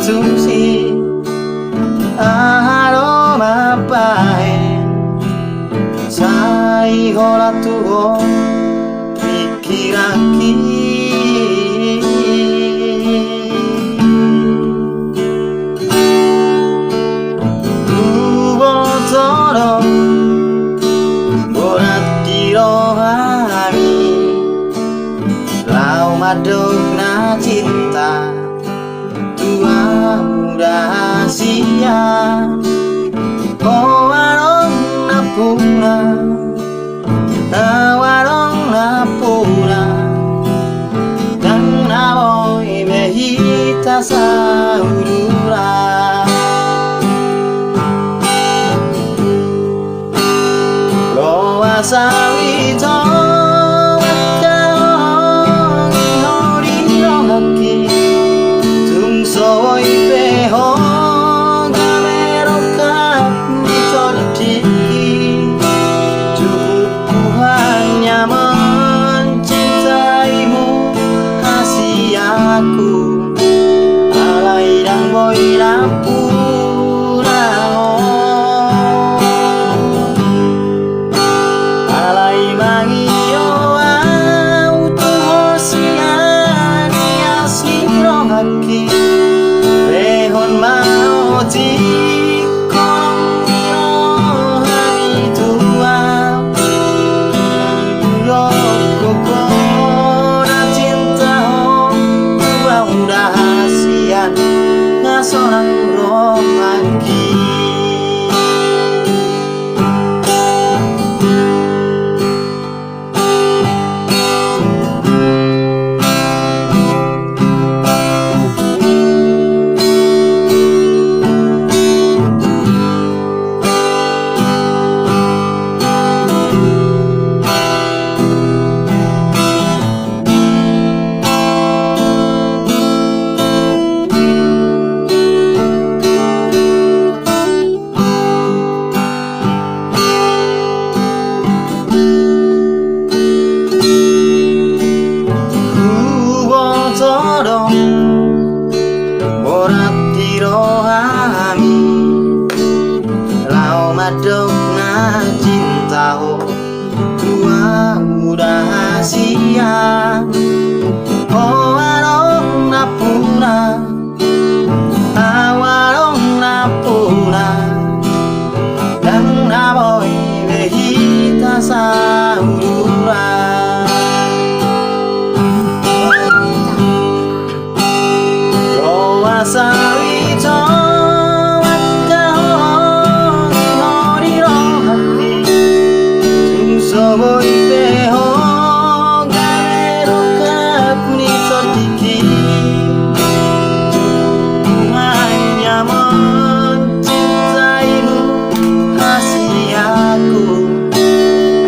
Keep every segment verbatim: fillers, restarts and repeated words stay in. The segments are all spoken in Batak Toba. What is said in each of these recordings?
Susi, aha do mambahen sai holan tu ho pikiranki. Huboto do borat di rohami laho mandok na cinta tu ahu rahasia. Ho adong nampuna, ahu adong nampuna, ndang na boi be hita sauduran. Loas ahu ito mangkaholongi ho di rohangki. Tung so boi pe ho gabe rongkap ni tondingki. Cukup ku hanya mencintaimu, hasianku. Alai ndang boi nampuna ho. Alai mangihut ahu tu ho sian ias ni rohangki. Lehon ma otik holong ni rohami tu ahu. Didok gokhon na cinta ho tu ahu rahasia, nga sonang rohangki. Huboto do borat di rohami laho mandok na cinta ho tu ahu rahasia. Ho adong nampuna, ahu adong nampuna, ndang na boi be hita sauduran. Loas ahu ito mangkaholongi ho di rohangki. Tung so boi pe ho gabe rongkap ni tondingki. Cukup ku hanya mencintaimu, hasianku.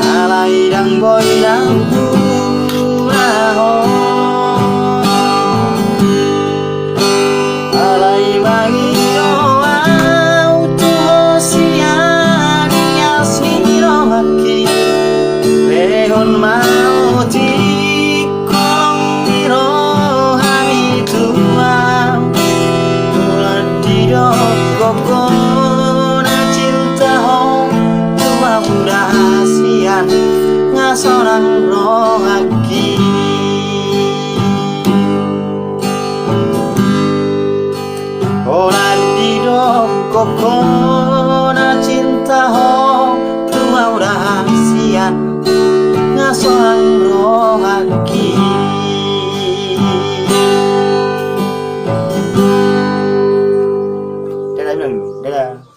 Alai ndang boi nampuna ho. Alai mangihut ahu tu ho sian ias ni rohangki. Lehon ma otik holong ni rohami tu ahu. Holan didok gokhon na cinta ho tu ahu rahasia, nga sonang rohangki. Holan didok gokhon na cinta ho tu ahu rahasia, nga sonang rohangki. Dadah, bilang dulu. Dadah.